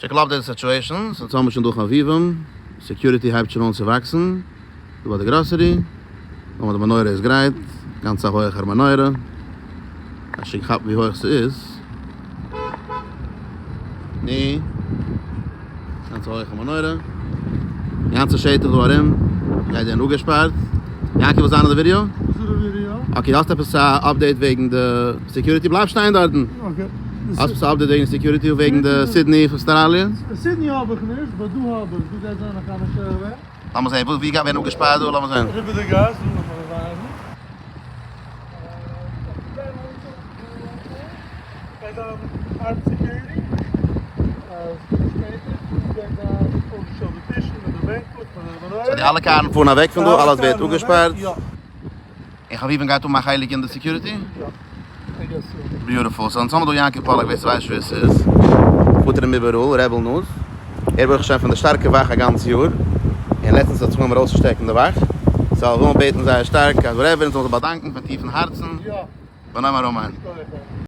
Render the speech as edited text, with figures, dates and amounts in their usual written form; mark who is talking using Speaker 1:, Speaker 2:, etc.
Speaker 1: שטיקל update situation, so האמיר שוין דורך אביבים, security הייבט שוין אן צו וואקסן, דא ביי די גראסערי, נאכאמאל די מנורה איז גרייט, גאנץ א הויעכער מנורה, אפשר געכאפט ווי הויך ס'איז, ני, גאנץ א הויעכע מנורה, די גאנצע שטח דא ארום גייט ווערן אפגעשפארט, יענקי ווילסט זיין אין די ווידיאו?
Speaker 2: וואס איז די ווידיאו?
Speaker 1: okay האסט עפעס א update וועגן די security? בלייב שטיין דארטן.
Speaker 2: okay.
Speaker 1: האסט עפעס א update וועגן security וועגן די סידני אויף אוסטראליע?
Speaker 2: סידני האב איך נישט, but דא האב איך, דא גייט זיין א חנוכה event.
Speaker 1: לאמיר זעהן, וואו גייט ווערן אפגעשפארט דא? לאמיר זעהן.
Speaker 2: אריבער די גאס, דא לאמיר ווייזן. גייט זיין armed security. שפעטער גייט זיין אויפגעשטעלט די טישן מיט די בענקלעך מיט די מנורה.
Speaker 1: so די אלע קארן פארן אוועק פון דא, אלעס ווערט אפגעשפארט?
Speaker 2: יא.
Speaker 1: און חביבים גייט האבן א חלק אין די security?
Speaker 2: יא. I guess so.
Speaker 1: Beautiful. So אונז האמיר דא יענקי פאללאק ווער ס'ווייסט ווער ס'איז. פארט ארום איבעראל, רעבעל נוז. ער ברוך השם פון די שטארקע וואך א גאנץ יאר. און לעצטנס האט זיך אנגעהויבן ארויסצושטעקן די וואך. So וויל מען בעטן זייער שטארק אז whatever אונז זאלן זיך באדאנקן פון טיפן הארצן.
Speaker 2: יא.
Speaker 1: ונאמר אמן.
Speaker 2: שכוח.